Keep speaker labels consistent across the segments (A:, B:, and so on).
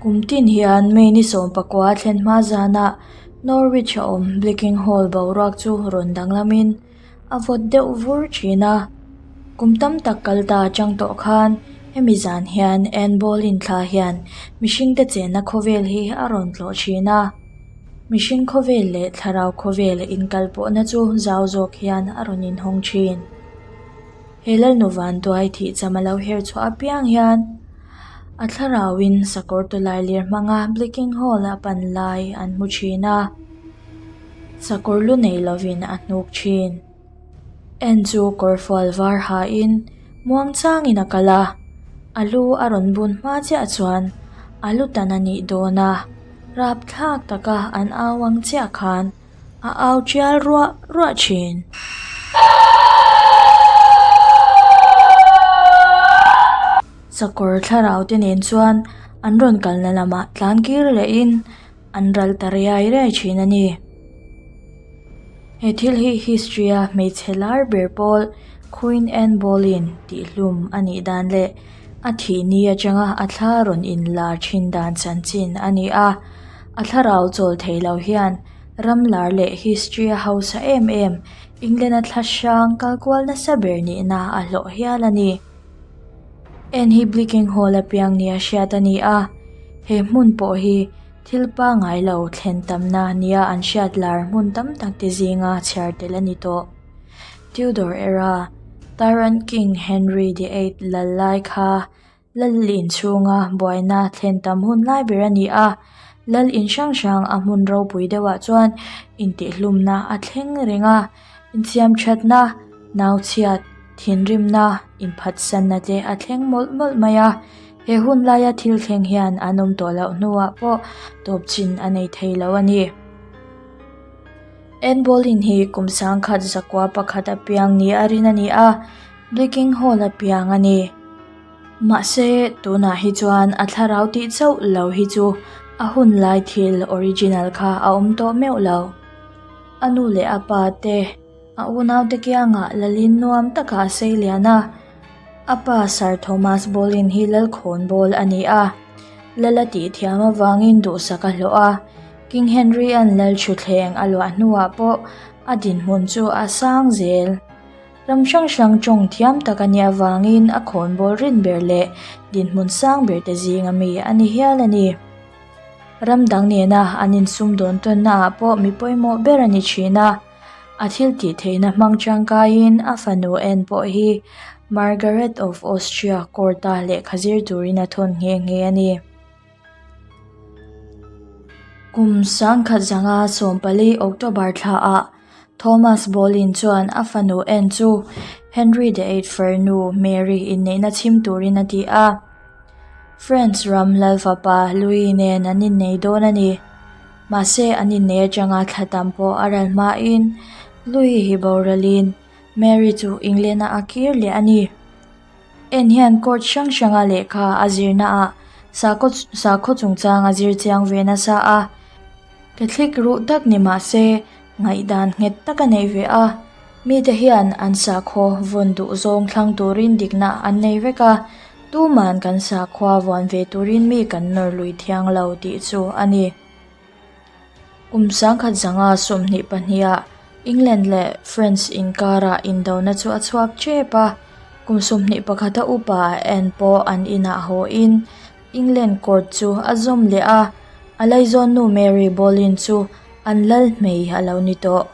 A: Kum tin hian May ni sawmpakua thlen hma zanah Norwich a awm Bleaking Hall boruak chu rawn danglamin a vawt deuh vur thin a. Kum tam tak kal ta atang tawh khan hemi zan hian Anne Boleyn thla hian mihringte chenna khawvel hi a rawn tlawh thin a. Mihring khawvel leh thlarau khawvel inkalpawhna chu zau zawk hian a rawn inhawng thin. He Lalnu Vantuai thih cham a lo her chhuah apiang hian a thlarauin sakawr tawlai lir hmanga Bleaking Hall a pan lai an hmu thin a, sakawr lu nei lovin a hnuk thin. En chu kawrfual var hain muang changin a kal a, a lu a rawn bun hma chiah chuan a lu tan a nih dawn a, rapthlak taka an au ang chiah khan a au tial ruah ruah thin. Sakawr thlarau te nen chuan an rawn kalna lamah tlan kir lehin an ral ta riai riai thin a ni. He thil hi history a hmeichhe lar ber pawl Queen Anne Boleyn tih hlum a nih dan leh a thih ni atanga a thla rawn inlar thin dan chanchin a ni a. A thlarau chawl thei lo hian ram lar leh history a hausa em em England a thla hrang kal kual nasa ber nihna a hlawh hial a ni. Anne hi Bleaking Hall a piang nia hriat a ni a, he hmun pawh hi Thil pangngai lo thlen tamna nia an hriat lar hmun tam tak te zinga chhiar tel a ni tawh. Tudor era, Tyrant King Henry the Eighth lal lai kha Lal inchhunga buaina thlen tam hun lai ber a ni a, Lal in hrang hrang a hmun ropui deuhah chuan intihlumna a thleng reng a, insiam thatna, nauchhiat, thinrimna, inphatsanna te a thleng mawlh mawlh mai a. He hun laia thil thleng hian an awm tawh loh hnuah pawh tawp chin a nei thei lo a ni. Anne Boleyn hi kum sangkhat zakua pakhat a piang ni a rin a ni a, Bleaking Hall a piang a ni. Mahse, tunah hi chuan a thlarau tih chauh lo hi chu a hun lai thil original kha a awm tawh meuh lo. A nu leh a pa te, a unaute kiangah lalin nuam takah a sei lian a. A pa Sir Thomas Boleyn hi lalkhawnbawl a ni a, lal a tih thiam avangin duhsak a hlawh a. King Henry-a'n lal thutthleng a luah hnuah pawh a dinhmun chu a sang zel. Ram hrang hrang tawng thiam tak a nih avangin a khawnbawl rin ber leh dinhmun sang ber te zinga mi a ni hial a ni. Ram dang nena an insumdawn tawnnaah pawh mi pawimawh ber a ni thin a. A thil tih theihna hmang tangkaiin a fanu en pawh hi Margaret of Austria court-a lehkha zir turin a thawn nghe nghe a ni. Kum sangkhat zanga sawmpali October thlaah Thomas Boleyn chuan a fanu en chu Henry the Eighth farnu Mary inneihna chhim turin a ti a. France ram lal fapa Louis nen an innei dawn a ni. Mahse, an innei atanga thla tam pawh a ral hmain Louis hi boralin Mary chu England-a a kir leh a ni. En hian court hrang hranga lehkha a zirnaah sakhaw sakhaw chungchang a zir chiang ve nasa a. Catholic ruh tak ni mahse, ngaihdan nghet tak a nei ve a. Mite hian an sakhaw vawn duh zawng thlang turin dikna an nei vek a, tuman kan sakhua vuan ve turin mi kan nawr lui thiang lo tih chu a ni. Kum sangkhat zanga 22ah England leh France inkarah indona chu a chhuak tep a, kum 21 a upa Anne pawh an inah hawiin England court chu a zawm leh a, a laizawnnu Mary Boleyn chu an lal hmei a lo ni tawh.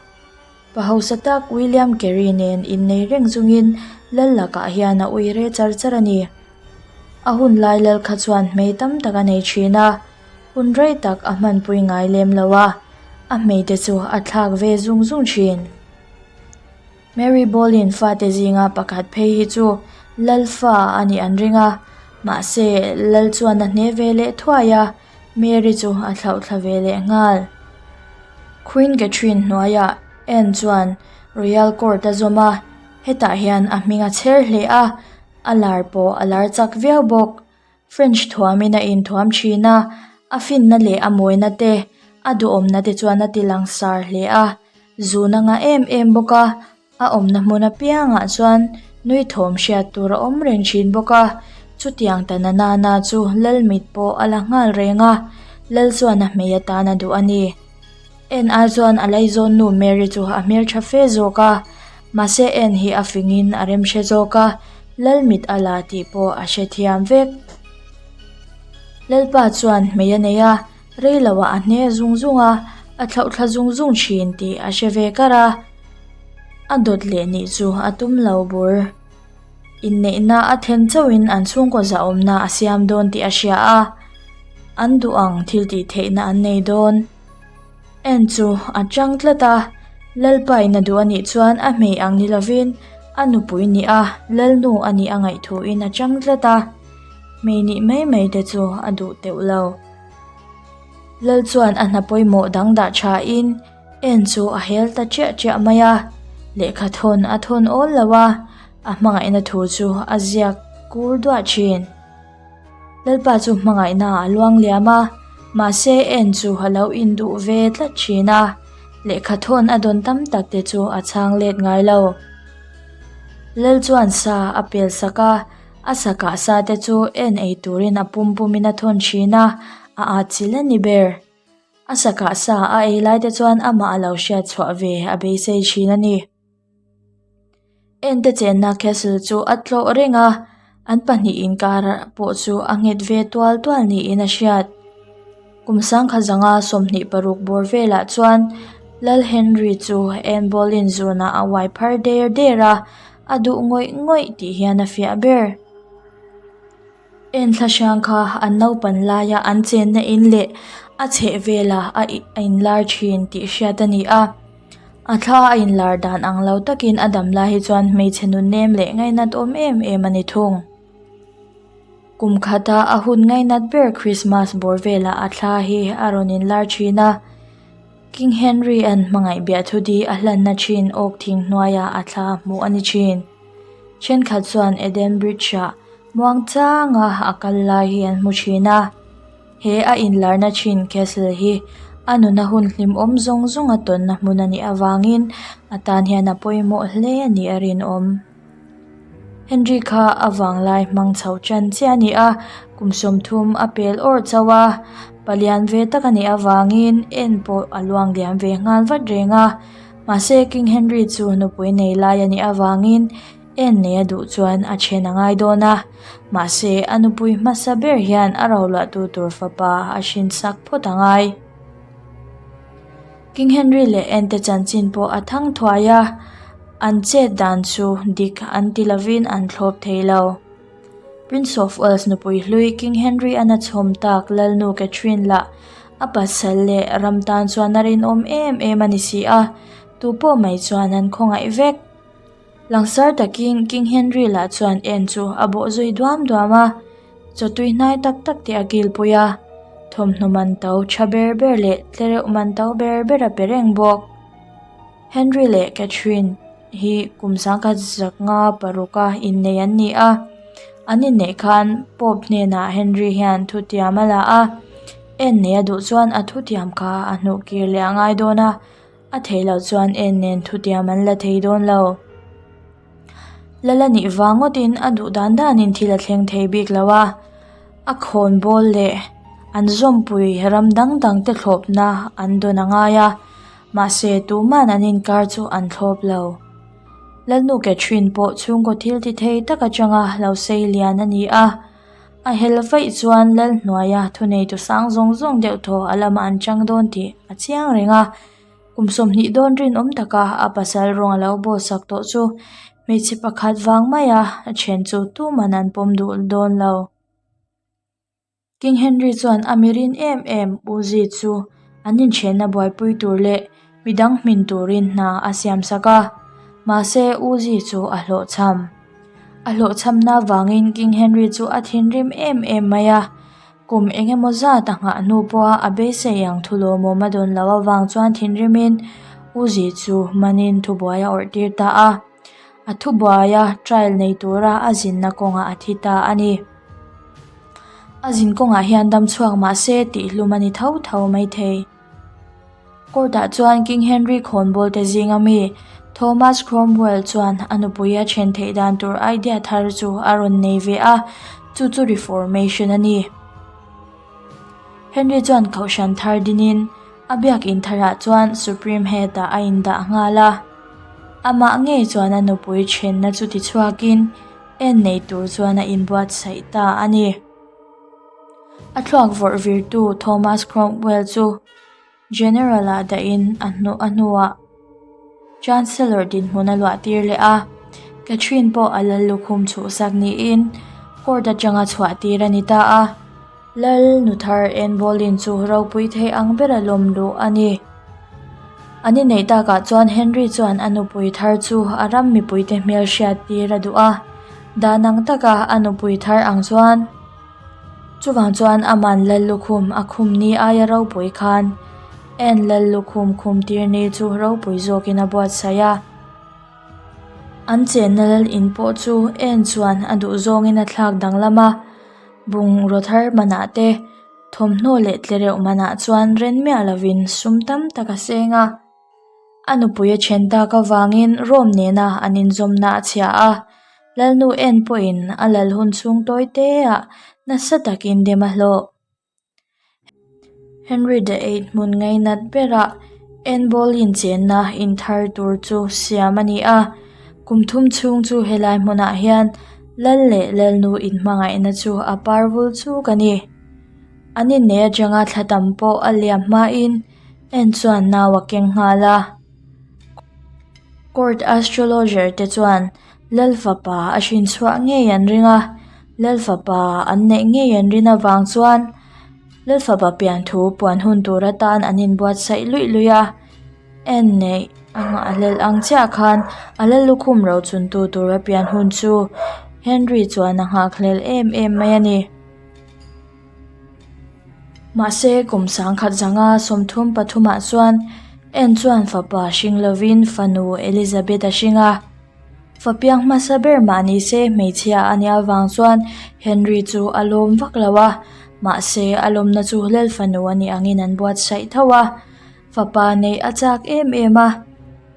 A: Pa hausa tak William Carey nen innei reng chungin lal lakah hian a ui re char char a ni. A hun lai lal kha chuan hmei tam tak a nei thin a, hun rei tak a hmanpui ngai lem lo a, a hmeite chu a thlak ve zung zung thin. Mary Boleyn fate zinga pakhat phei hi chu lal fa a nih an ring a, mahse lal chuan a hne ve leh thuai a, Mary chu a thlauhthla ve leh nghal. Queen Catherine hnuaiah Anne chuan Royal Court a zawm a, hetah hian a hming a chher hle a, a lar pawh a lar chak viau bawk. French thuamin a inthuam thin a, a finna leh a mawina te, a duhawmna te chuan a ti langsar hle a, zun a ngah em em bawk a, A awmna hmun apiangah chuan nui thawm hriat tur a awm reng thin bawk a. Chutiang ta na na na chu lal mit pawh a la nghal reng a, lal chuan a hmei atan a duh a ni. En ai chuan a laizawnnu Mary chu a hmeltha fe zawk a, mahse en hi a fingin a remhre zawk a, lal mit a la tih pawh a hrethiam vek. Lalpa chuan hmei a nei a, rei loah a hne zung zung a, a thlauh thla zung zung thin tih a hre ve kar a, a dawt leh nih chu a tum lo bur. Inneihna a thlen chauhin an chhungkaw zahawmna a siam dawn tih a hria a, an duh ang thil tih theihna an nei dawn. En chu a chang tlat a, Lalpa in a duh a nih chuan a hmei ang ni lovin a nupui nih a, Lalnu a nih a ngaihthuin a chang tlat a, hmei nih mai mai te chu a duh teuh lo. Lal chuan a hna pawimawh dang dah thain En chu a hel ta chiah chiah mai a, lehkha thawn a thawn awl lo a, a hmangaihna thu chu a ziak kur duah thin. Lalpa chu hmangaihna a luang liam a, mahse en chu a lo induh ve tlat thin a, lehkha thawn a dawn tam tak te chu a chhang let ngai lo. Lal chuan sa a pel sak a, a sakah sa te chu en ei turin a pum pumin a thawn thin a, a atchilh a ni ber. A sakah sa a ei lai te chuan amah a lo hriat chhuah ve a beisei thin a ni. Ente chenna castle chu a tlawh reng a, an pahnih inkar pawh chu a nghet ve tual tual niin a hriat. Kum sangkhat zanga 26 bawr velah chuan Lal Henry chu Anne Boleyn zunah a uai phar der der a, a duh ngawih ngawih tih hian a fiah ber. Enthla hrang kha an naupan laia an chenna in leh a chheh velah a inlar thin tih hriat a ni a. A thla a inlar dan ang lo takin a dam lai hi chuan hmeichhe nunnem leh ngainat awm em em a ni thung. Kum khata a hun ngainat ber Christmas bawr velah a thla hi a rawn inlar thin a. King Henry an hmangaih biahthu di a hlanna thin awk thing hnuaiah a thla hmuh a ni thin. Thenkhat chuan Eden Bridge-ah Muang changa a kal lai hi an hmu thin a, he a inlarna thin castle hi a nuna hun hlimawm zawng zawng a tawnna hmun a nih avangin a tan hian a pawimawh hle a nih a rinawm. Henry kha a vanglai hmang chho tan chiah a ni a, kum 30 a pel awrh chauh a, palian ve tak a nih avangin en pawh a luang liam ve nghal vat reng a, mahse King Henry chu nupui nei lai a nih avangin En nei a duh chuan a then a ngai dawn a, mahse a nupui hmasa ber hian a roluahtu tur fapa a hrin sak phawt a ngai. King Henry leh Anne te chanchin pawh a thang thuai a, an chet dan chu dik an ti lovin an thlawp thei lo. Prince of Wales nupui hlui King Henry an a chhawm tak Lalnu Catherine lah a pasal leh ram tan chuan a rinawm em em a ni si a, tupawh mai chuan an khawngaih vek. Langsar takin King Henry lah chuan en chu a bawh zui duam duam a, chaw tui hnai tak tak te a kilpui a, thawmhnaw man to tha ber ber leh tlereuh man to ber ber a pe reng bawk. Henry leh Catherine hi kum 1906 a innei an ni a, an inneih khan Pope hnenah Henry hian thutiam a la a, en nei a duh chuan a thutiam kha a hnuh kir leh a ngai dawn a. A theih loh chuan en nen thutiam an la thei dawn lo. Lal a nih vang ngawtin a duh dan danin thil a thleng thei bik lo a, a khawn bawl leh an zawmpui ram dang dang te thlawpna an dawn a ngai a, mahse tuman an inkar chu an thlawp lo. Lalnu Catherine pawh chhungkaw thil ti thei tak atanga lo sei lian a ni a. A hel vaih chuan lal hnuaia thuneitu sang zawng zawng deuh thaw a lamah an chang dawn tih a chiang reng a. Kum 20 dawn rinawm taka a pasal rawng a lo bawlsak tawh chu hmeichhe pakhat vang maia a then chu tuman an pawm duh dawn lo. King Henry chuan a mirin em em Uzi chu an inthenna buaipui tur leh midang hmin turin hna a siam sak a, mahse Uzi chu a hlawhchham. A hlawhchhamna vangin King Henry chu a thinrim em em mai a, kum eng emaw zat a nghah hnu pawha a beisei ang thu lawmawm a dawn loh avang chuan thinrimin Uzi chu manin thubuai a awrh tir ta a. A thubuaia trial nei tura a zinna kawngah a thi ta a ni. A zin kawngah hian dam chhuak mahse tihhlum a ni tho tho maithei. Court-ah chuan King Henry khawnbawl te zinga mi Thomas Cromwell chuan a nupui a then theih dan tur idea thar chu a rawn nei ve a. Chu chu Reformation a ni. Henry chuan kohhran thar dinin a biakin tharah chuan Supreme Head-ah a indah nghal a. Amah ngei chuan a nupui thenna chu tichhuakin en nei tur chuan a inbuatsaih ta a ni. A thluak vawrh virtu Thomas Cromwell chu General-ah dahin a hnuah Chancellor dinhmun a luah tir leh a, Catherine pawh a lal lukhum chhuhsak niin court atanga chhuah tir a ni ta a. Lal nu thar Anne Boleyn chu ropui thei ang bera lawm luh a ni. An inneih takah chuan Henry chuan a nupui thar chu a ram mipuite hmel hriat tir a duh a, dan ang taka a nupui thar ang chuan Chuvang chuan aman lal lukhum a khum ni aia ropui khan Anne lal lukhum khum tir ni chu ropui zawkin a buatsaih a. An chenna lal in pawh chu Anne chuan a duh zawngin a thlak danglam a, bungraw thar manah te, thawmhnaw leh tlereuh manah chuan ren miah lovin sum tam tak a seng a. A nupui a then tak avangin Rome nena an inzawmna a chhia a, Lalnu en pawhin a lal hun chhung tawi teah nasa takin dem a hlawh. Henry the Eighth hmun ngainat berah Anne Boleyn chenna inthar tur chu siam a ni a, kum thum chhung chu helai hmunah hian Lal leh Lalnu inhmangaihna chu a par vul chuk a ni. An inneih atanga thla tam pawh a liam hmain En chuan nau a keng nghal a. Court astrologer te chuan Lal fapa a hrin chhuah ngei an ring a, Lal fapa an neih ngei an rin avang chuan Lal fapa pian thu puan hun tur atan an inbuatsaih luih luih a. En neih a nghahhlelh ang chiah khan a la lukhum rochuntu tura pian hun chu Henry chuan a nghakhlel em em mai a ni. Mahse, kum sangkhat zanga 33 ah chuan Anne chuan fapa hring lovin fanu Elizabeth a hring a. Fa piang hmasa ber mah ni se hmeichhia a nih avang chuan Henry chu a lawm vak lo a, mahse a lawmna chu Lal fanu a nih angin an buatsaih tho a. Fapa neih a chak em em a,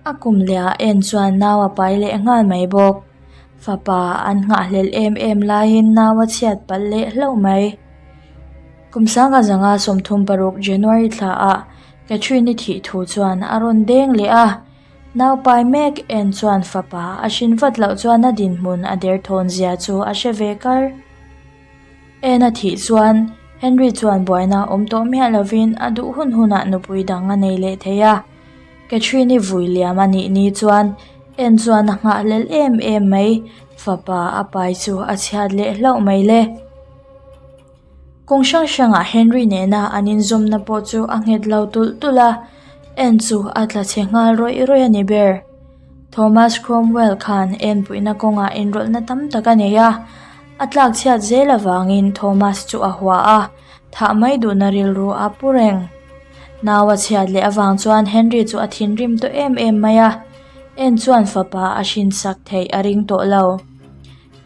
A: a kum leh ah Anne chuan nau a pai leh nghal mai bawk. Fapa an nghahhlelh em em laiin nau a chhiat palh leh hlauh mai. Kum sanga zanga 36 January thla ah Catherine-i thih thu chuan a rawn deng leh a, nau pai mek en chuan fapa a hrin vat loh chuan a dinhmun a derthawn zia chu a hre ve kar. En a thih chuan Henry chuan buaina awm tawh miah lovin a duh hun hunah nupui dang a nei leh thei a. Catherine-i vui liam a nih ni chuan en chuan a nghahhlelh em em mai, fapa a pai chu a chhiat leh hlauh mai le. Kawng hrang hrangah Henry nena an inzawmna pawh chu a nghet lo tulh tulh a, en chu a tla chhe nghal rawih rawih a ni ber. Thomas Cromwell khan enpuihna kawngah inrawlhna tam tak a nei a, a tlak chhiat zel avangin Thomas chu a hua a, thah mai duhna rilru a pu reng. Nau a chhiat leh avang chuan Henry chu a thinrim tawh em em mai a, en chuan fapa a hrinsak theih a ring tawh lo.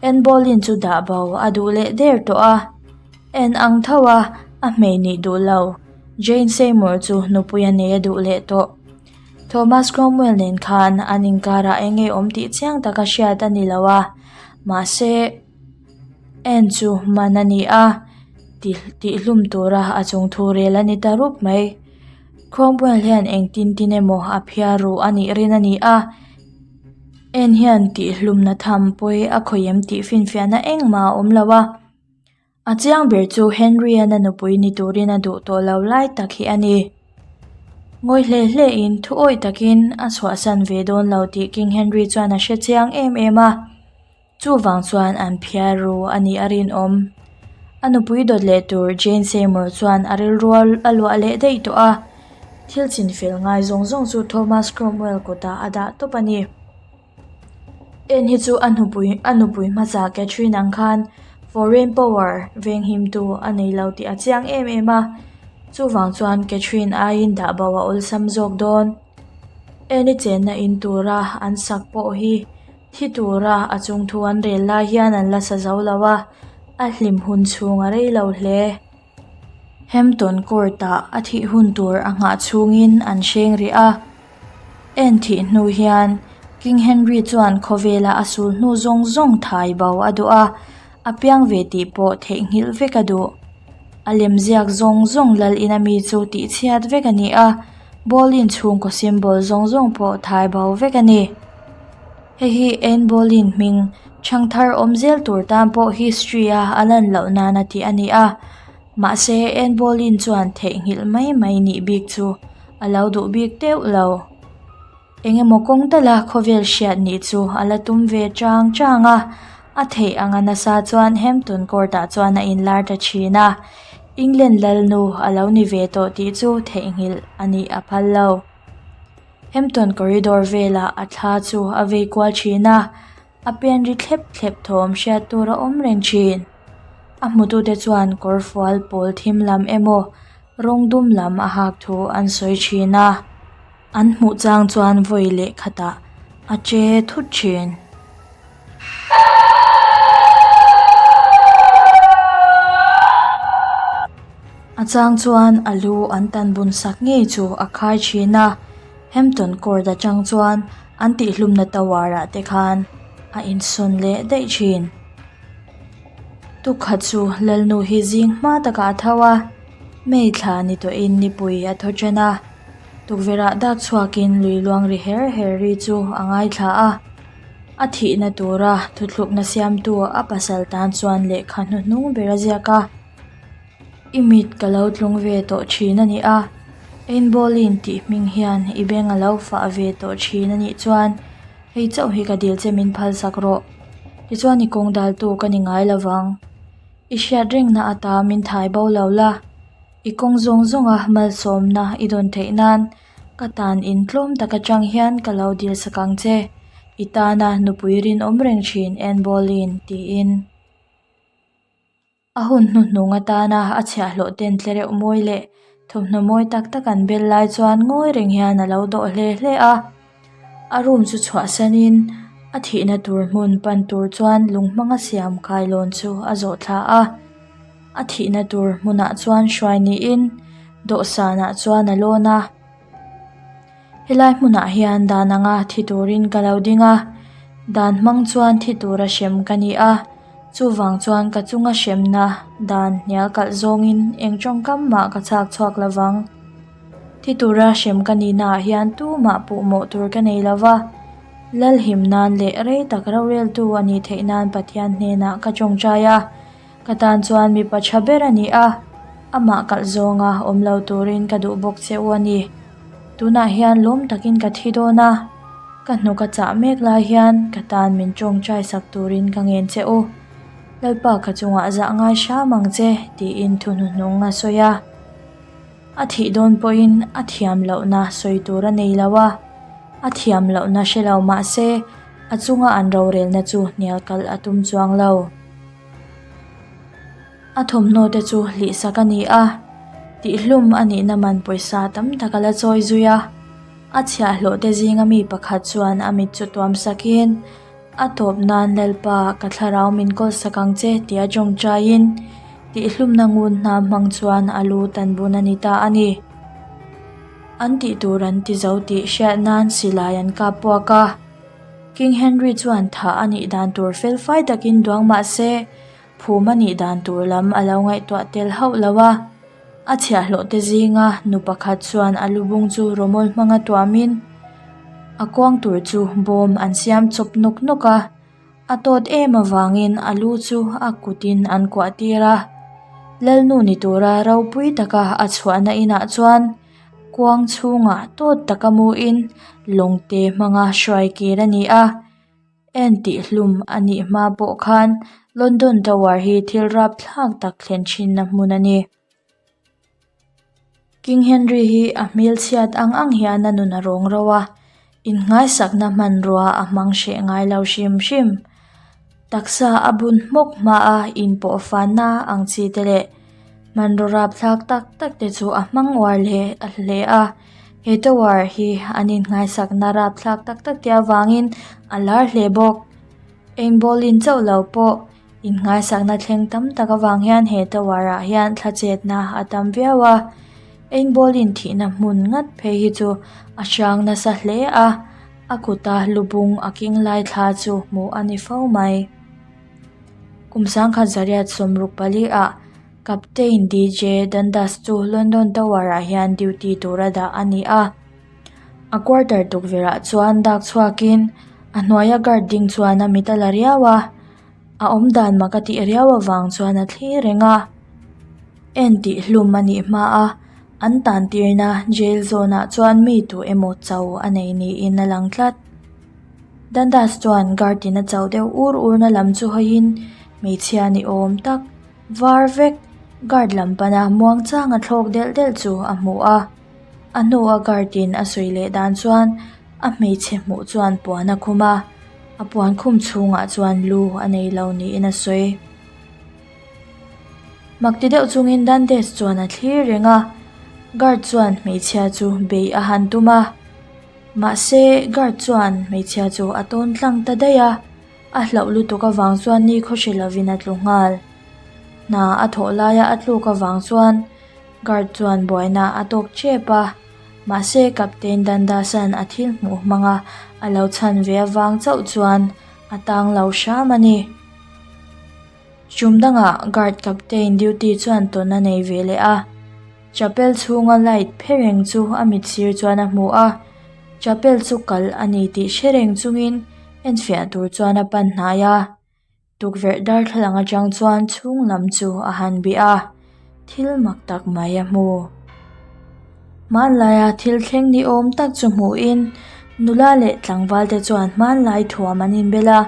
A: Anne Boleyn chu dah bo a duh leh der tawh a, en ang tho a, a hmei nih duh lo. Jane Seymour chu nupui a nei a duh leh tawh. Thomas Cromwell nen khan an inkarah eng nge awm tih chiang taka hriat a ni lo a, mahse Anne chu man a ni a, tihhlum tura a chung thu rel a ni ta rup mai. Cromwell hian engtin tin emaw a phiar ruh a nih rin a ni a. En hian tihhlumna tham pawi a khawih em tih finfiahna engmah a awm lo a, a chiang ber chu Henry-a na nupui ni turin a duh tawh lo lai tak hi a ni. Ngawi hle hle in thu awih takin a chhuahsan ve dawn lo tih King Henry chuan a hre chiang em em a. Chuvang chuan an phiar ru a nih a rinawm. A nupui dawt leh tur Jane Seymour chuan a rilru a luah leh daih tawh a, thil chinfel ngai zawng zawng chu Thomas Cromwell kutah a dah tawp a ni. En hi chu a nupui a nupui hmasa Catherine ang khan foreign power venghimtu a nei lo tih a chiang em em a, chuvang chuan Catherine aiin dah bo a awlsam zawk dawn. En i chenna in tura an sak pawh hi. Thi tura a chung thu an rel lai hian an la sa zo lo a, a hlim hun chhung a rei lo hle. Hampton Court ah a thih hun tur a nghah chhungin an hreng rih a. En thih hnu hian King Henry chuan khawvela a sul hnu zawng zawng thai bo a duh a. A piang ve tih pawh theihnghilh vek a duh. A lemziak zawng zawng lal ina mi chu tihchhiat vek a ni a, Boleyn chhungkaw symbol zawng zawng pawh thai bo vek a ni. Hei hi Anne Boleyn hming chhangthar awm zel tur tan pawh history a a lan loh nana tih a ni a, mahse Anne Boleyn chuan theihnghilh mai mai nih bik chu a lo duh bik teuh lo. Eng emaw kawng tala khawvel hriat nih chu a la tum ve chang chang a, a theih anga nasa chuan Hampton Court ah chuan a inlar ta thin a, England lalnu a lo ni ve tawh tih chu theihnghilh a nih a phal lo. Hampton corridor velah a thla chu a vei kual thin a, a pen ri thlep thlep thawm hriat tur a awm reng thin. A hmutute chuan kawrfual pawl thim lam emaw rawng dum lam a hak thu an sawi thin a. An hmuh chang chuan vawi leh khatah a che thut thin. A chang chuan a lu an tan bun sak ngei chu a khai thin a, Hampton Court atang chuan an tihhlumna tower ah te khan a insawn leh daih thin. Tukhat chu Lalnu hi zing hma takah a tho a, May thla ni tawhin nipui a thaw ṭan a. Tukverhah dak chhuakin lui luang ri her her ri chu a ngaithla a, a thihna tura thuthlukna siamtu a pasal tan chuan lehkha hnuhnung ber a ziak a, I mit ka lo tlung ve tawh thin a ni a, Einbawlin tih hming hian i beng a lo fah ve tawh thin a nih chuan hei chauh hi ka dil che min phalsak rawh, tichuan i kawng daltu ka ni ngai lovang, i hriat rengna ata min thai bo lo la. I kawng zawng zawnga malsawmna i dawn theih nan ka tan in tlawm tak atang hian ka lo dil sak ang che, i tana nupui rinawm reng thin Anne Boleyn tiin. A hun hnuhnung atana a chhiahhlawh ten tlereuh mawi leh thawmhnaw mawi tak tak an bel lai chuan ngawi reng hian a lo dawh hle hle a. A room chu chhuahsanin a thihna tur hmun pan tur chuan lung hmanga siam kailawn chu a zawh thla a. A thihna tur hmunah chuan hruai niin dawhsanah chuan a lawn a. Helai hmunah hian dan anga thi turin ka lo ding a, dan hmang chuan thi tura hrem ka ni a, chuvang chuan ka chunga hremna dan hnial kalh zawngin eng tawngkam mah ka chhak chhuak lovang. Thi tura hrem ka nihnaah hian tumah puhmawh tur ka nei lo va, Lalhim nan leh rei tak roreltu a nih theih nan Pathian hnenah ka tawngtai a, ka tan chuan mipa tha ber a ni a, amah kalh zawnga awm lo turin ka duh bawk che u a ni. Tunah hian lawm takin ka thi dawn a, ka hnuk a chah mek lai hian ka tan min tawngtai sak turin ka ngen che u. Lalpa ka chungah zah ngai hram ang che tiin thuhnuhnung a sawi a. A thih dawn pawhin a thiam lohna sawi tur a nei lo a, a thiam lohna hre lo mah se a chunga an rorelna chu hnial kalh a tum chuang lo. A thawmhnaw te chu hlihsak a ni a, tihhlum a nihna man pawisa tam tak a la chawi zui a, a chhiahhlawh te zinga mi pakhat chuan a mit chu tuam sakin, A tawp nan Lalpa ka thlarau min kawlsak ang che tia tawngtaiin tihhlumna ngun hna hmang chuan a lu tan bun a ni ta a ni. An tih tur an ti zo tih hriat nan silai an kap puak a. King Henry chuan thah a nih dan tur felfai takin duang mah se phum a nih dan tur lam a lo ngaihtuah tel hauh lo a. A chhiahhlawh te zinga nu pakhat chuan a lubung chu rawmawl hmanga tuamin a kuang tur chu bawm an siam chawp nawk nawk a, a tawt em avangin a lu chu a kutin an kuah tir a. Lalnu ni tura ropui taka a chhuahna inah chuan kuang chhungah tawt taka muin lawng te hmanga hruai kir a ni a. En tih hlum a nih hma pawh khan London Tower hi thil rapthlak tak thlen thinna hmun a ni. King Henry hi a hmelchhiat ang ang hian a nun a rawng ro a, inngaisakna hmanrua a hmang hreh ngai lo hrim hrim. Taksa a bun hmawk hma a inpawh fanna ang chi te leh hmanraw rapthlak tak tak te chu a hmang uar hle hle a. He tower hi an inngaisakna rapthlak tak tak te avangin a lar hle bawk. Eng bawlin chauh lo pawh inngaisakna thleng tam tak avang hian he tower ah hian thla chetna a tam viau a. Eng bawlin thihna hmun ngat phei hi chu a hrang nasa hle a, a kuta lubung a king lai thla chu hmuh a ni fo mai. Kum 1964 ah Captain DJ Dundas chu London Tower ah hian duty tura dah a ni a. A quarter tukverh ah chuan dak chhuakin a hnuaia guard ding chuan a mit a la riau a, a awmdan mak a tih riau avang chuan a thlir reng a. En tih hlum a nih hma a, an tan tirna jail zawnah chuan mi tu emaw cho a nei niin a lang tlat. Dundas chuan guard in a cho deuh ur ur na lam chu hawiin hmeichhia ni awm tak var vek guard lam pana muangchang a thlawk delh delh chu a hmu a. A hnua guard in a sawi leh dan chuan a hmeichhe hmuh chuan puan a khum a, a puan khum chhungah chuan lu a nei lo niin a sawi. Mak ti deuh chungin Dantes chuan a thlir reng a, guard chuan hmeichhia chu beih a han tum a, mahse guard chuan hmeichhia chu a tawn tlang ta daih a, a hlauh lutuk avang chuan ni khaw hre lovin a tlu nghal. Hna a thawh laia a tluk avang chuan Guard chuan buaina a tawk tep a, mahse Captain Dundas-a'n a thil hmuh hmanga a lo chhan ve avang chauh chuan a tang lo hram a ni. Tum dangah Guard Captain duty chuan tawn a nei ve leh a, chapel chhunga light phe reng chu a mit sir chuan a hmu a, chapel chu kalh a ni tih hre reng chungin enfiah tur chuan a pan hnai a. Tukverh darthlalang atang chuan chhung lam chu a han bih a, thil mak tak mai a hmu. Hmanlaia thil thleng ni awm tak chu hmuhin nula leh tlangval te chuan hmanlai thuam an inbel a,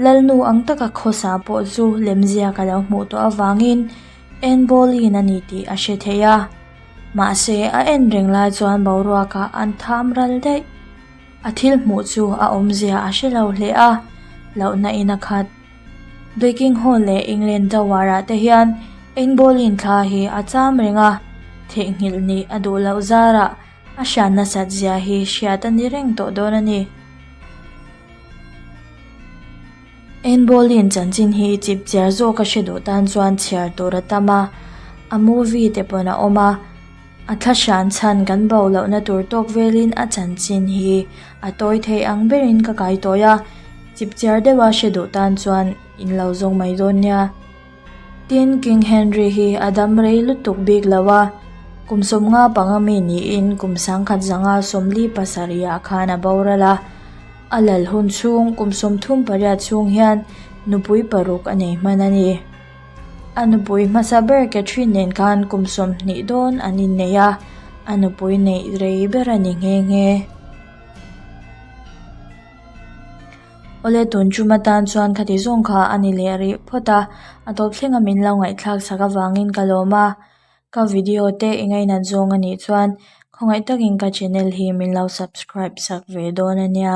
A: Lalnu ang taka khawsa pawh chu lemziak a lo hmuh tawh avangin Anne Boleyn a ni tih a hre thei a, mahse a en reng lai chuan boruakah an tham ral daih. A thil hmuh chu a awmzia a hre lo hle a, lohna in a khat. Bleking Hall leh England Tower ah te hian Anne Boleyn thla hi a cham reng a, theihnghilh nih a duh loh zarah a hriat nasat zia hi hriat a ni reng tawh dawn a ni. Anne Boleyn chanchin hi chip chiar zawk a hre duh tan chuan chhiar tur a tam a, a movie te pawn a awm a. A thla hran chhan kan bo lohna tur tawk velin a chanchin hi a tawi thei ang berin ka kai tawi a, chipchiar deuha hre duh tan chuan in lo zawng mai dawn nia. Tin, King Henry hi a dam rei lutuk bik lo a, kum 50 panga mi niin kum 1000 sawmli pasarihah khan a boral a, a lal hun chhung kum 38 chhung hian nupui paruk a nei hman a ni. A nupui hmasa ber Catherine nen khan kum 20 dawn an innei a, a nupui neih rei ber a ni nghe nghe. Awle tun tum atan chuan khati zawng kha a ni leh rih phawt a, a tawp thlenga min lo ngaihthlak sak avangin ka lawm a, ka video te i ngainat zawng a nih chuan khawngaih takin ka channel hi min lo subscribe sak ve dawn a nia.